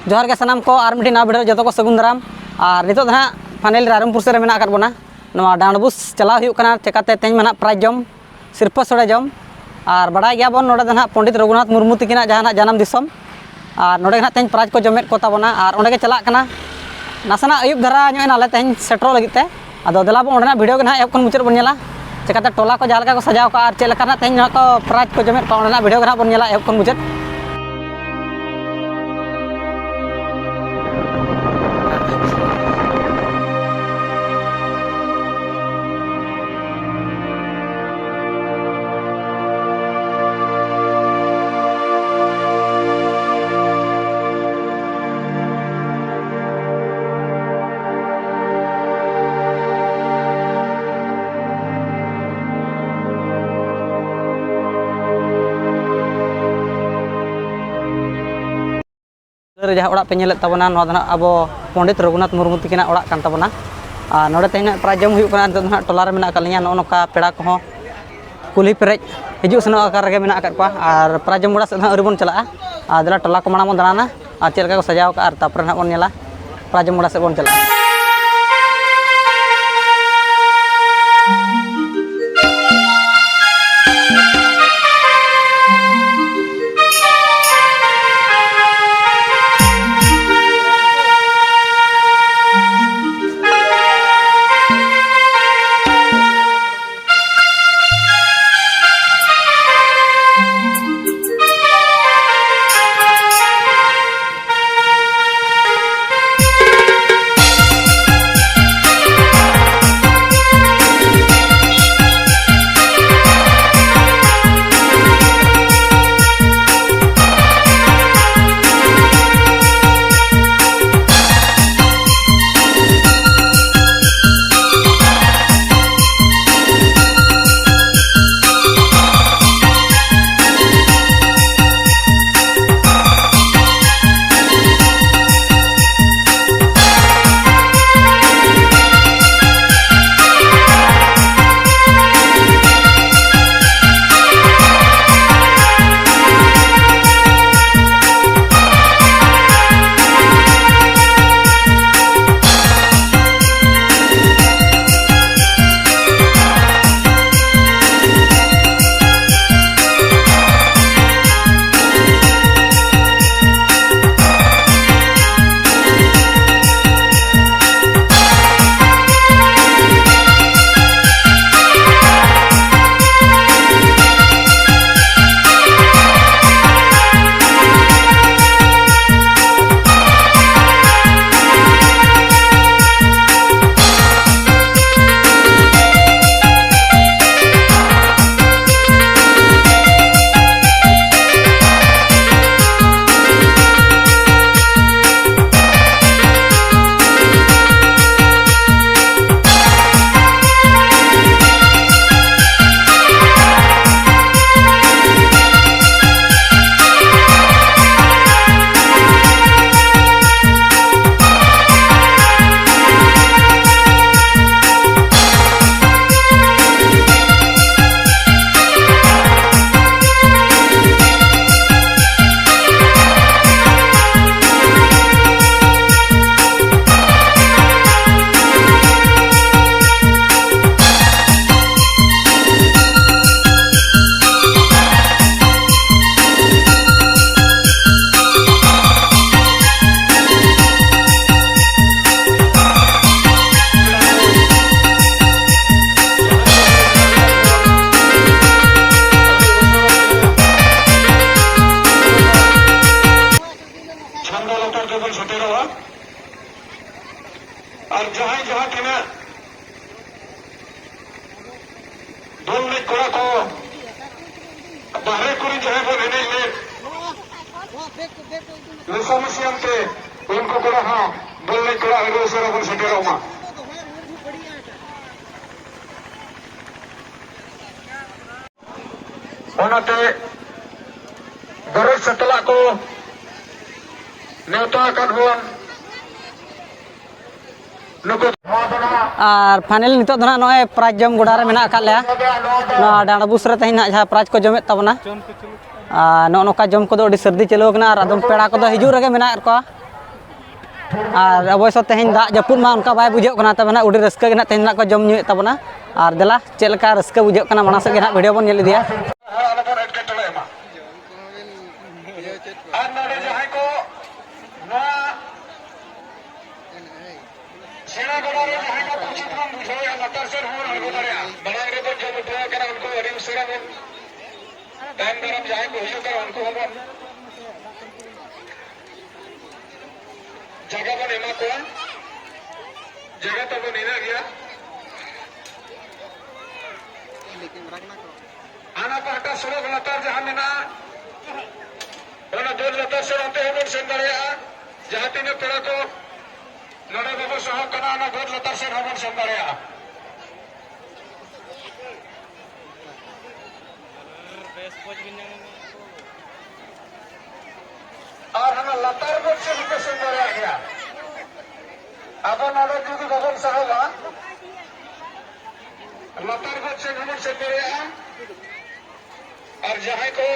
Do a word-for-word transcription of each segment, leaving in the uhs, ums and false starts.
ᱡᱚᱦᱟᱨ ᱜᱮ ᱥᱟᱱᱟᱢ ᱠᱚ, ᱟᱨ ᱢᱤᱫᱴᱤᱡ ᱱᱟᱣᱟ video ᱨᱮ ᱡᱚᱛᱚ ᱠᱚ ᱥᱟᱹᱜᱩᱱ ᱫᱟᱨᱟᱢ᱾ ᱟᱨ ᱱᱤᱛᱚᱜ ᱫᱚ ᱱᱟᱦᱟᱜ finally ᱨᱟᱭᱨᱚᱝᱯᱩᱨ ᱥᱮᱫ ᱨᱮ ᱢᱮᱱᱟᱜ ᱟᱠᱟᱫ ᱵᱚᱱᱟ᱾ ᱱᱚᱣᱟ ᱰᱟᱸᱰᱵᱩᱥ ᱪᱟᱞᱟᱣ ᱦᱩᱭᱩᱜ ᱠᱟᱱᱟ, ᱪᱮᱠᱟᱛᱮ ᱛᱮᱦᱮᱧ ᱢᱟ ᱱᱟᱦᱟᱜ prize ᱡᱚᱢ, ᱥᱤᱨᱯᱟᱹ ᱥᱚᱲᱮ ᱡᱚᱢ᱾ ᱟᱨ ᱵᱟᱲᱟᱭ ᱜᱮᱭᱟᱵᱚᱱ, ᱱᱚᱰᱮ ᱫᱚ ᱱᱟᱦᱟᱜ ᱯᱚᱱᱰᱤᱛ ᱨᱚᱜᱷᱩᱱᱟᱛᱷ ᱢᱩᱨᱢᱩ ᱛᱤᱠᱤᱱᱟᱜ ᱡᱟᱦᱟᱱᱟᱜ ᱡᱟᱱᱟᱢ ᱫᱤᱥᱚᱢ᱾ ᱟᱨ ᱱᱚᱰᱮ ᱜᱮ ᱱᱟᱦᱟᱜ ᱛᱮᱦᱮᱧ prize ᱠᱚ ᱡᱚᱢᱮᱫ ᱠᱚ ᱛᱟᱵᱚᱱᱟ᱾ ᱟᱨ ᱚᱸᱰᱮ ᱜᱮ ᱪᱟᱞᱟᱜ ᱠᱟᱱᱟ, ᱱᱟᱥᱮᱱᱟᱜ ᱟᱹᱭᱩᱵ ᱫᱷᱟᱨᱟ ᱧᱚᱜ ᱮᱱᱟᱞᱮ ᱛᱮᱦᱮᱧ ᱥᱮᱴᱮᱨᱚᱜ ᱞᱟᱹᱜᱤᱫ ᱛᱮ᱾ ᱟᱫᱚ ᱫᱮᱞᱟ ᱵᱚᱱ, ᱚᱸᱰᱮᱱᱟᱜ video ᱜᱮ ᱱᱟᱦᱟᱜ ᱮᱦᱚᱵ ᱠᱷᱚᱱ ᱢᱩᱪᱟᱹᱫ ᱵᱚᱱ ᱧᱮᱞᱟ, ᱪᱮᱠᱟᱛᱮ ᱴᱚᱞᱟ ᱠᱚ ᱡᱟᱦᱟᱸ ᱞᱮᱠᱟ ᱠᱚ ᱥᱟᱡᱟᱣ ᱠᱟᱜᱼᱟ ᱟᱨ ᱪᱮᱫ ᱞᱮᱠᱟ ᱱᱟᱦᱟᱜ ᱛᱮᱦᱮᱧ ᱱᱚᱣᱟ ᱠᱚ prize ᱠᱚ ᱡᱚᱢᱮᱫ ᱠᱚᱣᱟ, ᱚᱸᱰᱮᱱᱟᱜ video ᱜᱮ ᱱᱟᱦᱟᱜ ᱵᱚᱱ ᱧᱮᱞᱟ ᱮᱦᱚᱵ ᱠᱷᱚᱱ ᱢᱩᱪᱟᱹᱫ᱾ ᱨᱮ ᱡᱟᱦᱟᱸ ᱚᱲᱟᱜ ᱯᱮ ᱧᱮᱞᱮᱫ ᱛᱟᱵᱚᱱᱟ, ᱱᱚᱣᱟ ᱫᱚ ᱱᱟᱦᱟᱜ ᱟᱵᱚ ᱯᱚᱱᱰᱤᱛ ᱨᱚᱜᱷᱩᱱᱟᱛᱷ ᱢᱩᱨᱢᱩ ᱛᱤᱠᱤᱱᱟᱜ ᱚᱲᱟᱜ ᱠᱟᱱ ᱛᱟᱵᱚᱱᱟ᱾ ᱟᱨ ᱱᱚᱰᱮ ᱛᱮᱦᱮᱧ ᱱᱟᱦᱟᱜ prize ᱡᱚᱢ ᱦᱩᱭᱩᱜ ᱠᱟᱱᱟ᱾ ᱱᱤᱛᱚᱜ ᱫᱚ ᱱᱟᱦᱟᱜ ᱴᱚᱞᱟ ᱨᱮ ᱢᱮᱱᱟᱜ ᱟᱠᱟᱫ ᱞᱤᱧᱟ᱾ ᱱᱚᱜᱼᱚ ᱱᱚᱝᱠᱟ ᱯᱮᱲᱟ ᱠᱚᱦᱚᱸ ᱠᱩᱞᱦᱤ ᱯᱮᱨᱮᱡ ᱦᱤᱡᱩᱜ ᱥᱮᱱᱚᱜ ᱟᱠᱟ ᱨᱮᱜᱮ ᱢᱮᱱᱟᱜ ᱟᱠᱟᱫ ᱠᱚᱣᱟ᱾ ᱟᱨ prize ᱡᱚᱢ ᱜᱚᱰᱟ ᱥᱮᱫ ᱦᱚᱸ ᱟᱹᱣᱨᱤ ᱵᱚᱱ ᱪᱟᱞᱟᱜᱼᱟ᱾ ᱟᱨ ᱫᱮᱞᱟ ᱴᱚᱞᱟ ᱠᱚ ᱢᱟᱲᱟᱝ ᱵᱚᱱ ᱫᱟᱬᱟᱱᱟ, ᱟᱨ ᱪᱮᱫ ᱞᱮᱠᱟ ᱠᱚ ᱥᱟᱡᱟᱣ ᱟᱠᱟᱫᱼᱟ, ᱟᱨ ᱛᱟᱨᱯᱚᱨᱮ ᱱᱟᱦᱟᱜ ᱵᱚᱱ ᱧᱮᱞᱟ᱾ ᱯᱨᱟᱭᱤᱡᱽ ᱡᱚᱢ ᱜᱚᱰᱟ ᱥᱮᱫ ᱵᱚᱱ ᱪᱟᱞᱟᱜᱼᱟ᱾ ᱢᱮᱥᱟᱢᱤᱥᱤᱭᱟᱱ ᱛᱮ ᱩᱱᱠᱩ ᱠᱚᱲᱟ ᱦᱚᱸ ᱵᱚᱞ ᱮᱱᱮᱡ ᱠᱚᱲᱟ ᱟᱹᱰᱤ ᱩᱥᱟᱹᱨᱟ ᱵᱚᱱ ᱥᱮᱴᱮᱨᱚᱜ ᱢᱟ᱾ ᱚᱱᱟᱛᱮ ᱜᱚᱨᱚᱡᱽ ᱥᱟᱛᱞᱟᱜ ᱠᱚ ᱱᱮᱣᱛᱟ ᱟᱠᱟᱫ ᱵᱚᱱ᱾ ᱟᱨ ᱯᱷᱟᱭᱱᱮᱞ ᱱᱤᱛᱚᱜ ᱫᱚ ᱱᱟᱜ ᱱᱚᱜᱼᱚᱭ ᱯᱨᱟᱭᱤᱡᱽ ᱡᱚᱢ ᱜᱚᱰᱟ ᱨᱮ ᱢᱮᱱᱟᱜ ᱟᱠᱟᱫ ᱞᱮᱭᱟ᱾ ᱱᱚᱣᱟ ᱰᱟᱸᱰᱵᱩᱥ ᱨᱮ ᱛᱮᱦᱮᱧ ᱱᱟᱜ ᱡᱟᱦᱟᱸ ᱯᱨᱟᱭᱤᱡᱽ ᱠᱚ ᱡᱚᱢᱮᱫ ᱛᱟᱵᱚᱱᱟ, ᱟᱨ ᱱᱚᱜᱼᱚ ᱱᱚᱝᱠᱟ ᱡᱚᱢ ᱠᱚᱫᱚ ᱟᱹᱰᱤ ᱥᱟᱹᱨᱫᱤ ᱪᱟᱹᱞᱩ ᱟᱠᱟᱱᱟ ᱟᱨ ᱟᱫᱚᱢ ᱯᱮᱲᱟ ᱠᱚᱫᱚ ᱦᱤᱡᱩᱜ ᱨᱮᱜᱮ ᱢᱮᱱᱟᱜ ᱠᱚᱣᱟ᱾ ᱟᱨ ᱚᱵᱚᱥᱥᱚ ᱛᱮᱦᱮᱧ ᱫᱟᱜ ᱡᱟᱹᱯᱩᱫ ᱢᱟ ᱚᱱᱠᱟ ᱵᱟᱭ ᱵᱩᱡᱷᱟᱹᱜ ᱠᱟᱱᱟ, ᱛᱚᱵᱮ ᱱᱟᱜ ᱟᱹᱰᱤ ᱨᱟᱹᱥᱠᱟᱹ ᱜᱮ ᱱᱟᱜ ᱛᱮᱦᱮᱧ ᱱᱟᱜ ᱠᱚ ᱡᱚᱢ ᱧᱩᱭᱮᱫ ᱛᱟᱵᱚᱱᱟ᱾ ᱟᱨ ᱫᱮᱞᱟ ᱪᱮᱫ ᱞᱮᱠᱟ ᱨᱟᱹᱥᱠᱟᱹ ᱵᱩᱡᱷᱟᱹᱜ ᱠᱟᱱᱟ, ᱢᱟᱲᱟᱝ ᱥᱮᱫ ᱜᱮ ᱱᱟᱜ ᱵᱷᱤᱰᱤᱭᱳ ᱵᱚᱱ ᱧᱮᱞ ᱤᱫᱤᱭᱟ᱾ ᱟᱨ ᱱᱚᱰᱮ ᱡᱟᱦᱟᱸᱭ ᱠᱚ ᱱᱚᱣᱟ ᱥᱮᱬᱟ ᱜᱚᱰᱟ ᱨᱮ ᱡᱟᱦᱟᱸᱭ ᱠᱚ ᱩᱪᱤᱛ ᱵᱚᱱ ᱵᱩᱡᱷᱟᱹᱣᱮᱫᱼᱟ, ᱞᱟᱛᱟᱨ ᱥᱮᱫ ᱦᱚᱸᱵᱚᱱ ᱟᱬᱜᱚ ᱫᱟᱲᱮᱭᱟᱜᱼᱟ᱾ ᱢᱟᱲᱟᱝ ᱨᱮᱵᱚᱱ ᱡᱚᱢ ᱦᱚᱪᱚ ᱟᱠᱟᱱᱟ, ᱩᱱᱠᱩ ᱟᱹᱰᱤ ᱩᱥᱟᱹᱨᱟ ᱵᱚᱱ, ᱛᱟᱭᱚᱢ ᱫᱟᱨᱟᱢ ᱡᱟᱦᱟᱸᱭ ᱠᱚ ᱦᱤᱡᱩᱜ ᱠᱟᱱᱟ, ᱩᱱᱠᱩ ᱦᱚᱸᱵᱚᱱ ᱡᱟᱭᱜᱟ ᱵᱚᱱ ᱮᱢᱟ ᱠᱚᱣᱟ᱾ ᱡᱟᱭᱜᱟ ᱛᱟᱵᱚᱱ ᱤᱱᱟᱹᱜ ᱜᱮᱭᱟ᱾ ᱦᱟᱱᱟ ᱯᱟᱦᱴᱟ ᱥᱚᱲᱚᱠ ᱞᱟᱛᱟᱨ ᱡᱟᱦᱟᱸ ᱢᱮᱱᱟᱜᱼᱟ, ᱚᱱᱟ ᱵᱟᱹᱫᱽ ᱞᱟᱛᱟᱨ ᱥᱮᱫ ᱚᱱᱛᱮ ᱦᱚᱸᱵᱚᱱ ᱥᱮᱱ ᱫᱟᱲᱮᱭᱟᱜᱼᱟ᱾ ᱡᱟᱦᱟᱸ ᱛᱤᱱᱟᱹᱜ ᱯᱮᱲᱟ ᱠᱚ ᱱᱚᱰᱮ ᱵᱟᱵᱚ ᱥᱟᱦᱚᱵ ᱠᱟᱱᱟ, ᱚᱱᱟ ᱵᱟᱹᱫᱽ ᱞᱟᱛᱟᱨ ᱥᱮᱫ ᱦᱚᱸᱵᱚᱱ ᱥᱮᱱ ᱫᱟᱲᱮᱭᱟᱜᱼᱟ᱾ ᱟᱨ ᱦᱟᱱᱟ ᱞᱟᱛᱟᱨ ᱵᱚᱱ ᱥᱮᱱ ᱦᱚᱸᱯᱮ ᱥᱮᱱ ᱫᱟᱲᱮᱭᱟᱜ ᱜᱮᱭᱟ᱾ ᱟᱵᱚ ᱱᱚᱰᱮ ᱡᱩᱫᱤ ᱵᱟᱵᱚᱱ ᱥᱟᱦᱚᱵᱟ, ᱞᱟᱛᱟᱨ ᱵᱚᱱ ᱥᱮᱱ ᱦᱚᱸᱵᱚᱱ ᱥᱮᱱ ᱫᱟᱲᱮᱭᱟᱜᱼᱟ᱾ ᱟᱨ ᱡᱟᱦᱟᱸᱭ ᱠᱚ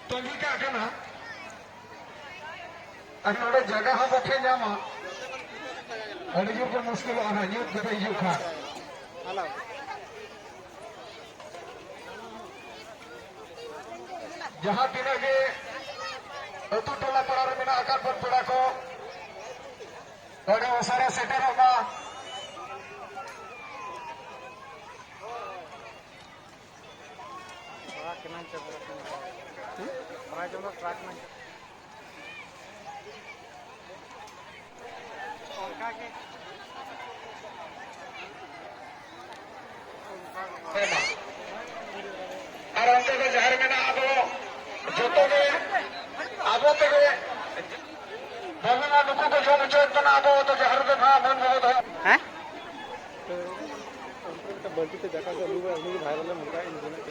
ᱛᱟᱺᱜᱤ ᱠᱟᱜ ᱠᱟᱱᱟ᱾ ᱟᱨ ᱱᱚᱰᱮ ᱡᱟᱭᱜᱟ ᱦᱚᱸ ᱵᱟᱯᱮ ᱧᱟᱢᱟ, ᱟᱹᱰᱤ ᱡᱳᱨ ᱯᱮ ᱢᱩᱥᱠᱤᱞᱚᱜᱼᱟ ᱱᱟᱦᱟᱜ ᱧᱩᱛ ᱠᱟᱛᱮ ᱦᱤᱡᱩᱜ ᱠᱷᱟᱱ᱾ ᱡᱟᱦᱟᱸ ᱛᱤᱱᱟᱹᱜ ᱜᱮ ᱟᱹᱛᱩ ᱴᱚᱞᱟ ᱯᱟᱲᱟ ᱨᱮ ᱢᱮᱱᱟᱜ ᱟᱠᱟᱫ ᱵᱚᱱ ᱯᱮᱲᱟ ᱠᱚ, ᱟᱹᱰᱤ ᱩᱥᱟᱹᱨᱟ ᱥᱮᱴᱮᱨᱚᱜ ᱢᱟ᱾ ᱟᱨ ᱚᱱᱛᱮ ᱫᱚ ᱡᱟᱦᱮᱨ ᱢᱮᱱᱟᱜᱼᱟ, ᱟᱵᱚ ᱡᱚᱛᱚ ᱜᱮ ᱟᱵᱚ ᱛᱮᱜᱮ ᱵᱟᱵᱚᱱ ᱱᱩᱠᱩ ᱠᱚ ᱡᱚᱢ ᱦᱚᱪᱚᱭᱮᱫ ᱵᱚᱱᱟ, ᱟᱵᱚ ᱫᱚ ᱡᱟᱦᱮᱨ ᱨᱮ ᱱᱟᱦᱟᱜ ᱵᱚᱱ ᱵᱚᱞᱚ ᱫᱚᱦᱚ᱾ ᱦᱮᱸ? ᱵᱟᱹᱞᱴᱤ ᱛᱮ ᱫᱟᱠᱟ ᱠᱚ ᱟᱹᱞᱩ ᱟᱹᱞᱩ ᱵᱷᱟᱭᱨᱟᱞ ᱮᱢ ᱚᱱᱠᱟ ᱤᱧ ᱫᱚ ᱱᱟᱜ᱾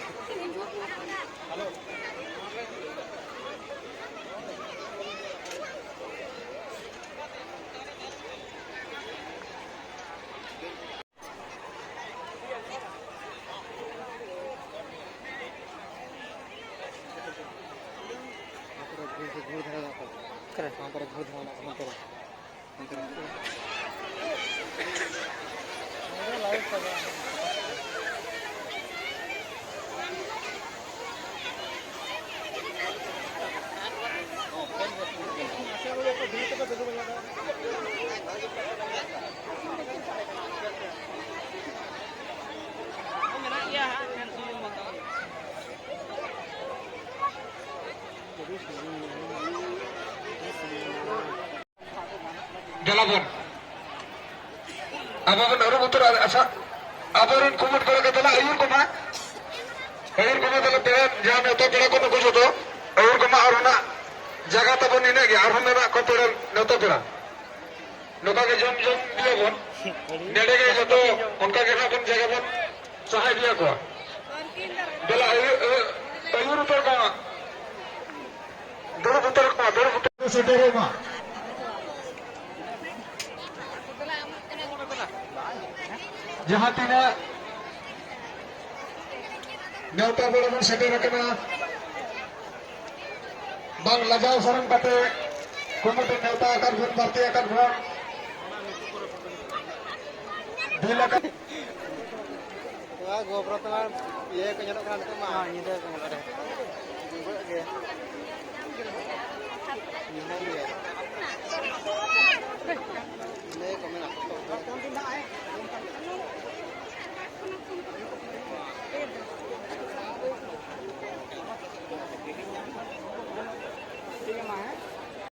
ᱫᱮᱞᱟ ᱵᱚᱱ, ᱟᱵᱚ ᱵᱚᱱ ᱟᱹᱨᱩᱵ ᱩᱛᱟᱹᱨᱚᱜᱼᱟ᱾ ᱟᱪᱪᱷᱟ, ᱟᱵᱚᱨᱮᱱ ᱠᱩᱢᱩᱴ ᱠᱚᱲᱟ ᱠᱚ ᱫᱮᱞᱟ ᱟᱹᱭᱩᱨ ᱠᱚᱢᱟ, ᱟᱹᱭᱩᱨ ᱠᱚᱢᱟ ᱫᱮᱞᱟ, ᱯᱮᱲᱟ ᱡᱟᱦᱟᱸ ᱱᱮᱣᱛᱟ ᱯᱮᱲᱟ ᱠᱚ ᱱᱩᱠᱩ ᱡᱚᱛᱚ ᱟᱹᱭᱩᱨ ᱠᱚᱢᱟ᱾ ᱟᱨ ᱚᱱᱟ ᱡᱟᱭᱜᱟ ᱛᱟᱵᱚᱱ ᱤᱱᱟᱹᱜ ᱜᱮ, ᱟᱨᱦᱚᱸ ᱢᱮᱱᱟᱜ ᱠᱚ ᱯᱮᱲᱟ ᱱᱮᱣᱛᱟ ᱯᱮᱲᱟ᱾ ᱱᱚᱝᱠᱟ ᱜᱮ ᱡᱚᱢ ᱡᱚᱢ ᱤᱫᱤᱭᱟᱵᱚᱱ᱾ ᱱᱚᱰᱮ ᱜᱮ ᱡᱚᱛᱚ ᱚᱱᱠᱟ ᱜᱮ ᱦᱟᱸᱜ ᱵᱚᱱ ᱡᱟᱭᱜᱟ ᱵᱚᱱ ᱥᱟᱦᱟ ᱤᱫᱤᱭᱟ ᱠᱚᱣᱟ᱾ ᱫᱮᱞᱟ, ᱟᱹᱭᱩᱨ, ᱟᱹᱭᱩᱨ ᱩᱛᱟᱹᱨ ᱠᱚᱢᱟ᱾ ᱫᱩᱲᱩᱵ ᱩᱛᱟᱹᱨ ᱠᱚᱢᱟ, ᱫᱩᱲᱩᱵ ᱩᱛᱟᱹᱨ ᱥᱮᱴᱮᱨᱚᱜ ᱢᱟ᱾ ᱡᱟᱦᱟᱸ ᱛᱤᱱᱟᱹᱜ ᱱᱮᱣᱛᱟ ᱵᱟᱲᱟ ᱵᱚᱱ ᱥᱮᱴᱮᱨ ᱟᱠᱟᱱᱟ, ᱵᱟᱝ ᱞᱟᱡᱟᱣ ᱥᱚᱨᱚᱢ ᱠᱟᱛᱮ ᱠᱩᱢᱩᱴ ᱱᱮᱣᱛᱟ ᱟᱠᱟᱫ ᱵᱚᱱ, ᱵᱟᱨᱛᱤ ᱟᱠᱟᱫ ᱵᱚᱱ, ᱫᱤᱞ ᱟᱠᱟᱫ᱾ ᱱᱚᱣᱟ ᱜᱚᱵᱨᱚ ᱛᱮᱢᱟ ᱤᱭᱟᱹ ᱠᱚ ᱧᱮᱞᱚᱜ ᱠᱟᱱᱟ ᱱᱤᱛᱚᱜ ᱢᱟ᱾ ᱦᱮᱸ, ᱧᱤᱫᱟᱹ ᱠᱚ ᱧᱮᱞᱚᱜ ᱠᱟᱱᱟ᱾ ᱧᱤᱫᱟᱹ ᱜᱮ᱾ ᱧᱤᱫᱟᱹ ᱜᱮ᱾